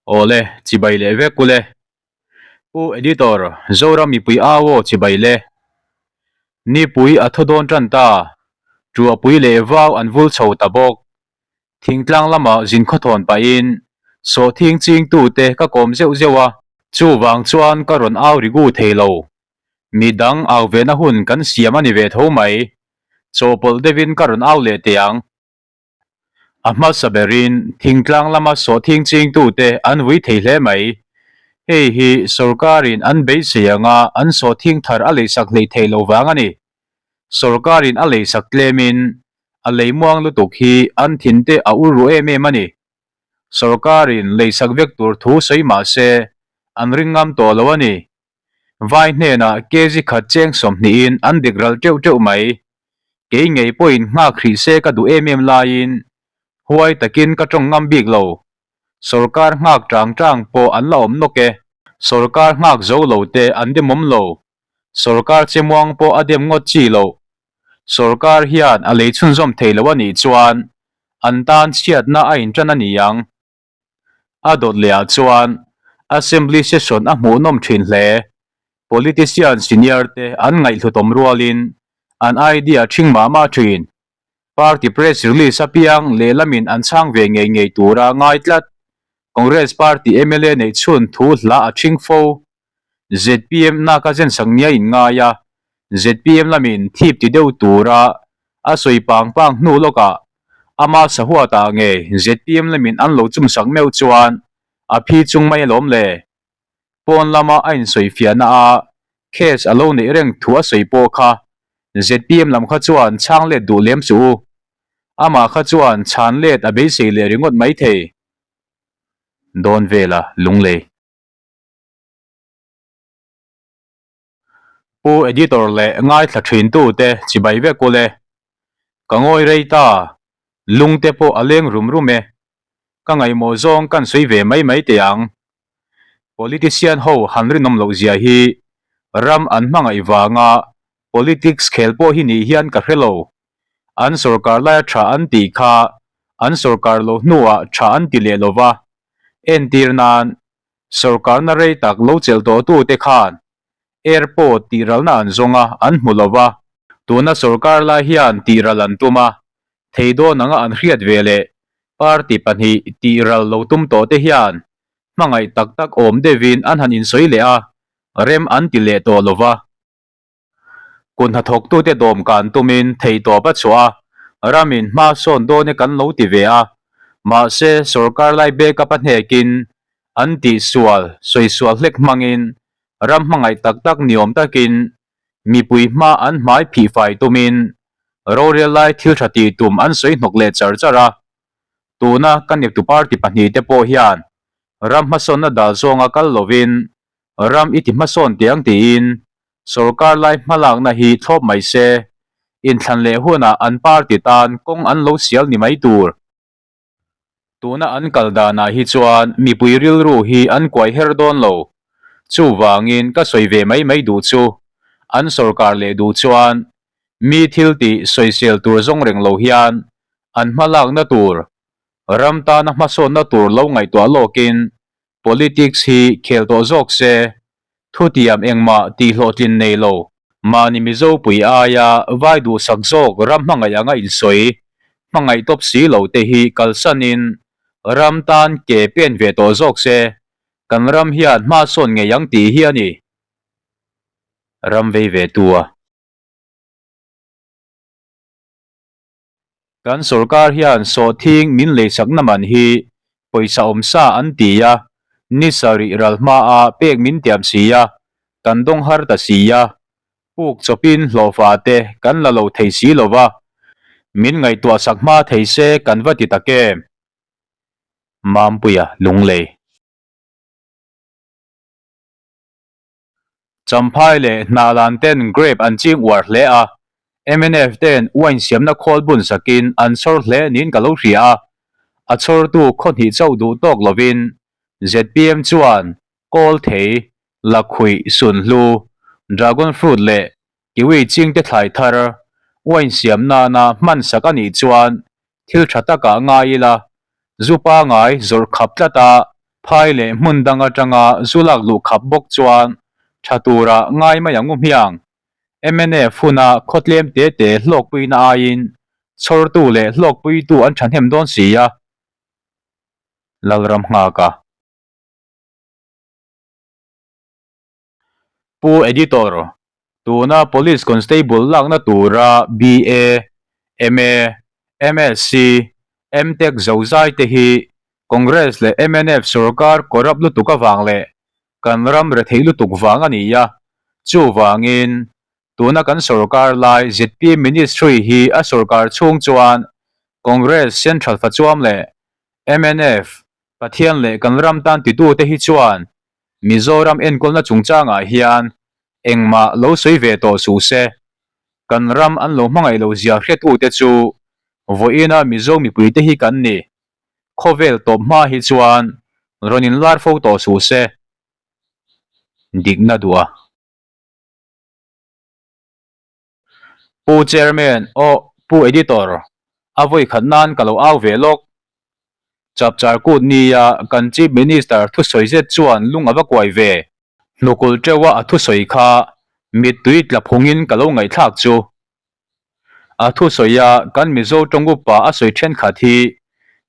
Awle, chibai leh vek ule. Pu Editor, Zoram mipui au aw chibai le. Nipui a thaw dawn tan ta, Tuahpui leh vau an vul chho ta bawk. Thingtlang lamah zin khawthawn pahin sawhthing chingtute ka kawm zeuh zeuh a. Chuvang chuan ka rawn au rigu thei lo. Midang au vehna hun kan siam a ni ve tho mai. Chawhpawlh deuhin ka rawn au leh teh ang. A hmasa berin thingtlang lama sawhthing chingtute an vui thei hle mai. Hei hi sorkarin an beisei anga an sawhthing thar a leisak hleih theih loh vang a ni. Sorkarin a leisak tlemin a lei muang lutuk hi an thinte a ur ru em em a ni. Sorkarin leisak vek tur thu sawi mah se an ring ngam tawh lo a ni. Vai hnenah kg khat cheng sawmhnihin an dik ral teuh teuh mai. Kei ngei pawhin nghak hrih se ka duh em em laiin huai takin ka tawng ngam bik lo. Sorkar nghak tang tang pawh an la awm nawk e. Sorkar nghak zo lo te an demawm lo. Sorkar chemuang pawh a dem ngawt chi loh. Sorkar hian a lei chhunzawm thei lo a nih chuan an tan chhiatna a intan a ni ang. A dawt leh ah chuan Assembly session a hmuhnawm thin hle. Politician senior te an ngaihhlutawm rualin an idea thing mah mah thin. Party press release apiang lehlamin an chhang ve ngei ngei tura ngai tlat. Congress party mla neih chhun thu hla a thing fo. Zpm naka zensak nia in ngai a, zpm lamin thip ti deuh tura a sawi pang pang hnu lawkah ama sahuatah nge zpm lamin an lo chumsak meuh chuan a phi chung mai alawm le. Pawn lama a insawifiahna a case a lo neih reng thu a sawi pawh kha zpm lam kha chuan chhang let duh lem suh u. Amah kha chuan chhan let a beisei leh ringawt maithei. Dawn vela lunglei. Pu Editor leh ngaithla thintute chibai vek ule. Ka ngawi rei ta, lungte pawh a leng rum rum e. Ka ngaihmawh zawng kan sawi ve mai mai teh ang. Politician ho han rinawm loh zia hi ram an hmangaih vanga politics khel pawh hi nih hian ka hre lo. An sorkar laia tha an tih kha an sorkar lo hnuah tha an ti leh lova. Entir nan Sorkarna rei tak lo chelh tawhtute khan airport tihralna an zawng a, an hmu lo va. Tuna sorkar lai hian tihral an tum a, thei dawn anga an hriat ve leh party pahnih tihral lo tum tawhte hian hmangaih tak tak awm deuhin an han insawi leh a, rem an ti leh tawh lo va. Kut hnathawktute dawmkan tumin theihtawp a chhuah a, ramin hma sawn dawn e kan lo ti ve a, mahse sorkar lai backup a hnekin an tihsual, sawisual hlek hmangin ram hmangaih tak tak ni awm takin mipui hma an hmai phihfai tumin rorel lai thil tha tih tum an sawi hnawk leh char char a. Tuna kan eptu party pahnihte pawh hian ram hmasawnna dal zawnga kal lovin Ram i ti hmasawn teh ang tiin sorkar lai hmalakna hi thlawp mai se, inthlan leh hunah an party tan kawng an lo sial ni mai tur. Tuna an kal danah hi chuan mipui rilru hi an kuai her dawn lo. Chuvangin ka sawi ve mai mai duh chu, an sorkar leh duh chuan mi thil tih sawisel tur zawng reng lo hian an hmalakna tur, ram tana hmasawnna tur lo ngaihtuah lawkin Politics hi khel tawh zawk se, thutiam engmah tihhlawhtlin nei lo, mahni Mizo pui aia vai duhsak zawk ram hmangaih anga insawi, hmangaih tawp si lo te hi kalsanin ram tan ke pen ve tawh zawk se, kan ram hian hma sawn ngei ang tih hi a ni. Ram vei ve tu a. Kan sorkar hian sawhthing min leisakna man hi pawisa awm sa an ti a, ni sarih ral hmaa pek min tiam si a, kan dawng har ta si a, puk chawpin hlawhfa te kan la lo thei si lo va, min ngaihtuahsak hma thei se kan va ti tak em? Mampuia Lunglei. Champhai leh Hnahlan ten grape an ching uar hle a, mnf ten wine siamna khawl bun sakin an chhawr hle niin ka lo hria a, a chhawrtu khaw hnih chauh duh tawk lovin zpm chuan kawl thei, lakhuih, sunhlu, dragon fruit leh kiwi chingte thlai thar wine siam nana hman sak a nih chuan thil tha takah ngai ila, zu pangai zawrh khap tlat a. Phai leh hmun dang atanga zu lak luh khap bawk chuan tha tura ngai mai ang u hmiang. Mnf huna khaw tlem te te hlawkpuina aiin chhawrtu leh hlawkpuitu an thahnem dawn si a. Lalram nghak a. Pu Editor, tuna Police Constable lakna tura BA, MA, MSc, MTech zozai te hi Congress leh mnf sorkar corrupt lutuk avang leh kan ram retheih lutuk vang a ni a, chuvangin tuna kan sorkar lai zpm Ministry hi a sorkar chhung chuan Congress Central fachuam leh mnf Pathian leh kan ram tan titute hi chuan Mizoram enkawlna chungchangah hian engmah lo sawi ve tawh suh se. Kan ram an lo hmangaih lo zia hretute chu vawiina Mizo mipuite hi kan ni. Khawvel tawp hma hi chuan rawn inlar fo tawh suh se. Dikna duh a. Pu Chairman, aw Pu Editor, a vawi khat nan ka lo au ve lawk. Chapchar kut nia kan Chief Minister thusawi zet chuan lung a va kuai ve. Hnukul teuha a thusawi kha mittui tla phungin ka lo ngaihthlak chu. A thusawia kan Mizo tawng upa a sawi thenkhat hi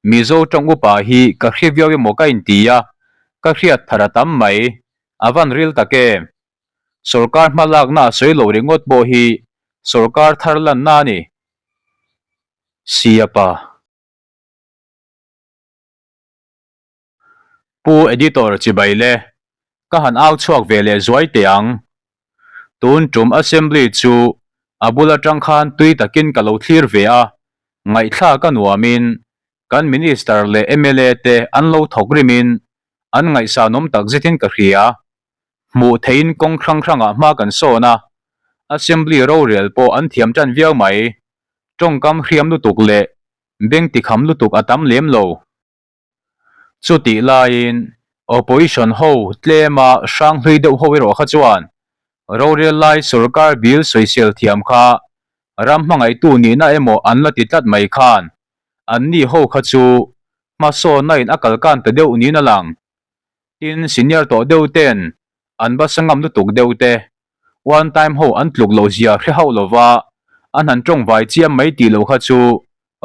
Mizo tawng upa hi ka hre viau emaw ka inti a, ka hriat thar a tam mai, a van ril tak em? Sorkar hmalakna a sawi lo ringawt pawh hi sorkar thar lanna a ni. Siapa. Pu Editor chibai le, ka han au chhuak ve leh zuai teh ang. Tun tum Assembly chu a bul atang khan tui takin ka lo thlir ve a, ngaihthlak a nuamin kan Minister leh mla te an lo thawk rimin an ngaihsanawm takzetin ka hria. Hmuh theihin kawng hrang hrangah hma kan sawn a, Assembly rorel pawh an thiam tan viau mai. Tawngkam hriam lutuk leh beng tikham lutuk a tam lem lo. Chutih laiin Opposition ho tlema hrang hlui deuh ho erawh kha chuan rorel lai sorkar bill sawisel thiam kha ram hmangaihtu nihna emaw an la ti tlat mai khan anni ho kha chu hmasawnna in a kalkan ta deuh niin a lang. Tin, senior tawh deuh ten an basa ngam lutuk deuh te, one time ho an tluk loh zia hre hauh lova an han tawng vai chiam mai tih loh kha chu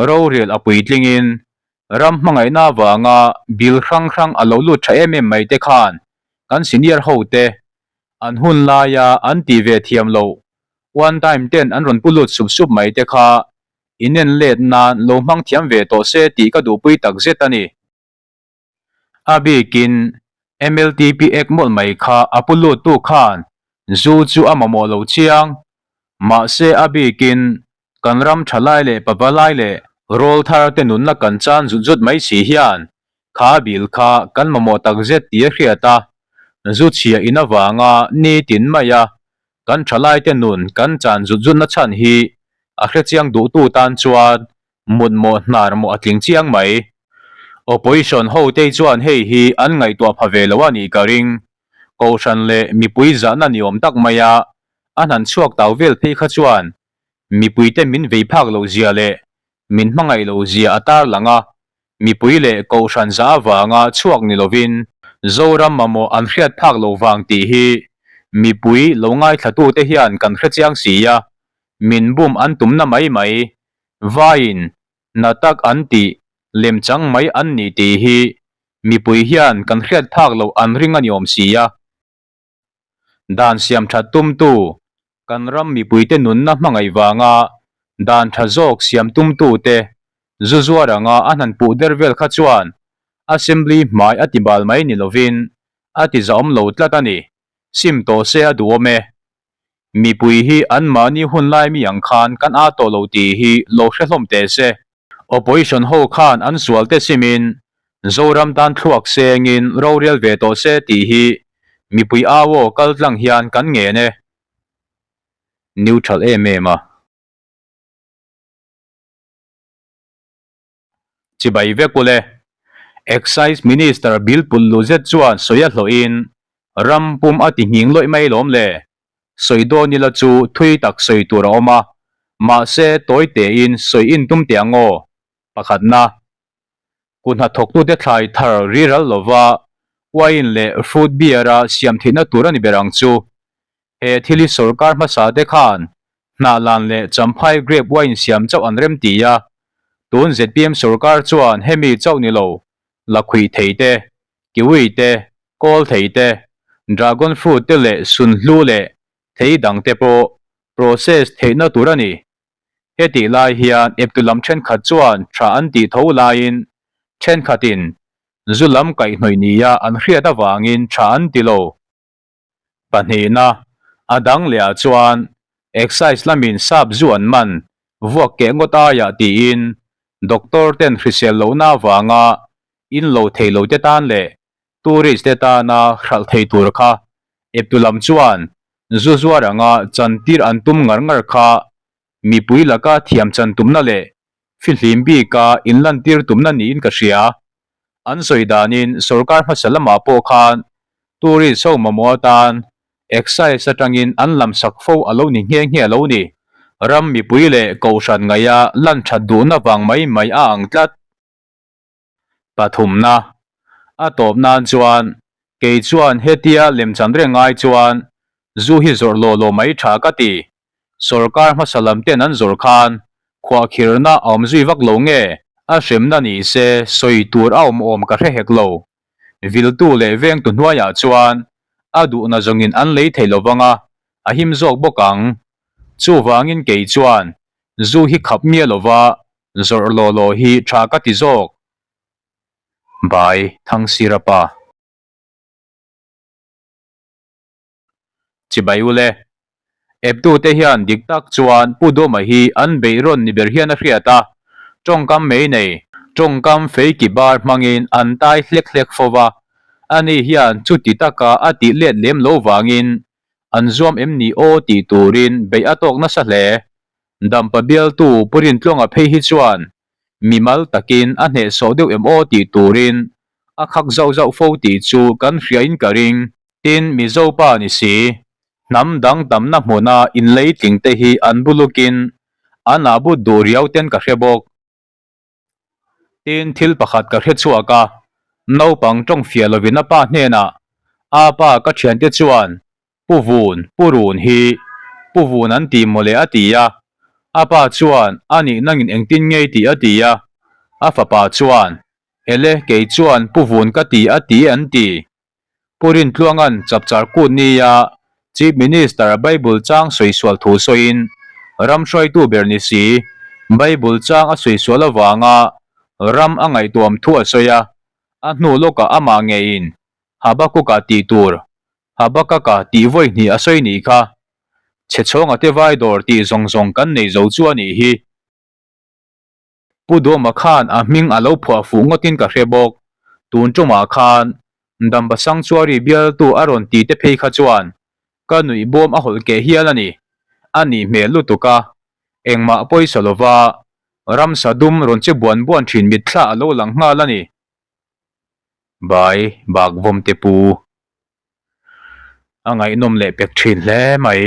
rorel a puitlingin ram hmangaihna avanga bill hrang hrang a lo lut tha em em mai te khan kan senior ho te an hun laia an tih ve thiam loh one time ten an rawn pu lut sup sup mai te kha inen let nan lo hmang thiam ve tawh se tih ka duhpui takzet a ni. A bikin MLTP ek mawlh mai kha a pu luttu khan zu chu a mamawh lo chiang. Mahse a bikin kan ram tha lai leh pava lai leh rawl thar te nunna kan chan zut zut mai si hian kha bil kha kan mamawh takzet tih a hriat a, zu chhia in avanga nitin maia kan tha lai te nun kan chan zut zutna chhan hi a hrechiang duhtu tan chuan Mut mawh hnar mawh a tling chiang mai. Opposition ho te chuan hei hi an ngaihtuah pha ve lo a nih ka ring. Kohhran leh mipui zahna ni awm tak mai a, an han chhuak tau vel phei kha chuan mipuite min vei phak loh zia leh min hmangaih loh zia a tar lang a, mipui leh kohhran zah avanga chhuak ni lovin Zoram mamawh an hriat phak loh vang tih hi mipui lo ngaithlatute hian kan hrechiang si a, min bum an tumna mai mai Vaiin na tak an tih lemchang mai an ni tih hi mipui hian kan hriat phak loh an ring a ni awm si a. Dan siam that tumtu kan ram mipuite nunna hmangaih vanga dan tha zawk siam tumtute zu zuar anga a hnan puh der vel kha chuan Assembly hmai a ti bal mai ni lovin a ti zahawm lo tlat a ni. Sim tawh se a duhawm e. Mipui hi anmahni hun lai mi ang khan kan aa tawh lo tih hi lo hre hlawm teh se. Opposition ho khan an sual te simin Zoram tan thluak sengin rorial ve tawh se tih hi mipui au aw kal tlang hian kan ngen e. Neutral em em a. Chibai vek ule. Excise Minister Bill Pullu zet chuan sawi a hlawhin ram pum a ti nghing lawih mai lawm le. Sawi dawn ila chu thui tak sawi tur a awm a, mahse tawi tein sawi in tum teh ang aw. Pakhatna, Ku hnathawktute thlai thar riral lova. Wine leh fruit beer a siam theihna tur a ni ber ang chu. He thil hi sorkar hmasa te khan Hnahlan leh Champhai grape wine siam chauh an rem ti a, tun zpm sorkar chuan hemi chauh ni lo lakhuih thei te, kiwi te, kawl thei te, dragon fruit te leh sunhlu leh thei dang te pawh process theihna tur a ni. Hetih lai hian eptu lam thenkhat chuan tha an tih tho laiin thenkhatin zu lam kaihhnawih nia an hriat avangin tha an ti lo. Pahnihna, a dang lehah chuan Excise lamin sap zu an man vuak keh ngawt aiah tiin doctor ten hrisel lohna avanga in lo thei lo te tan leh tourist te tana hralh thei tur kha eptu lam chuan zu zuar anga chantir an tum ngar ngar kha mipui laka thiam chan tumna leh fihlim bika inlantir tumna niin ka hria. An sawi danin sorkar hmasa lamah pawh khan tourist ho mamawh atan excise atangin an lam sak fo a lo ni nghe nghe a lo ni. Ram mipui leh kohhran ngaia lan that duhna vang mai mai a ang tlat. Pathumna, A tawp nan chuan kei chuan hetia lemchan reng ngai chuan zu hi zawrh law law mai tha ka ti. Sorkar hmasa lam ten an zawrh khan khuahkhirna a awm zui vak lo nge? A hremna ni se sawi tur a awm awm ka hre hek lo. Viltu leh vengtu hnuaiah chuan a duhna zawngin an lei thei lovang a, a him zawk bawk ang. Chuvangin kei chuan zu hi khap miah lova Zawrh law law hi tha ka ti zawk. Bai Thangsira pa. Chibai ule. Eptute hian dik tak chuan Pu Dawma hi an beih rawn ni ber hian a hriat a, tawngkam mei nei, tawngkam fei ki bar hmangin an tai hlek hlek fo va, ani hian chuti taka a tih let lem lo vangin an zuam em ni aw tih turin beih a tawk nasa hle. Dampa bialtu Pu Rintluanga phei hi chuan mimal takin a hnehsawh deuh em aw tih turin a khak zauh zauh fo tih chu kan hriain ka ring. Tin, Mizo pa ni si, hnam dang tamna hmuna inleitling te hi an bulukin an ah but duh riau ten ka hre bawk. Tin, thil pakhat ka hre chhuak a, naupang tawng fiah lovin a pa hnenah, A pa, ka thiante chuan Pu Vun, Pu Run hi Pu Vun an ti mawle a ti a. A pa chuan, A nih nangin engtin ngei tih a ti a. A fapa chuan, Ele, kei chuan Pu Vun ka ti a ti an ti. Pu Rintluanga'n chapchar kut nia Chief Minister Bible chang sawi sual thu sawiin ram hruaitu ber ni si Bible chang a sawi sual avanga ram a ngaihtuam thu a sawi a, a hnu lawkah amah ngeiin Habakuka tih tur Habakaka tih vawi hnih a sawi nih kha. Chhechhawnga te vai dawr tih zawng zawng kan nei zo chu a nih hi. Pu Duama khan a hming a lo phuah fuh ngawtin ka hre bawk. Tun tumah khan Damba Sanctuary bialtu a rawn ti te phei kha chuan ka nuih bawm a hawlh keh hial a ni. A nih hmel lutuk a, engmah pawisa lova ramsa dum rawn che buan buan thin mitthla a lo lang nghal a ni. Bai bak vawm te pu a ngaihnawm leh pek thin hle mai.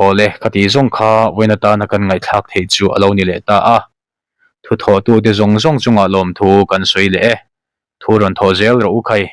Awle, ka tih zawng kha vawiin atana kan ngaihthlak theih chu a lo ni leh ta a. Thuthawhtute zawng zawng chungah lawmthu kan sawi leh e. Thu rawn thawh zel rawh u khai.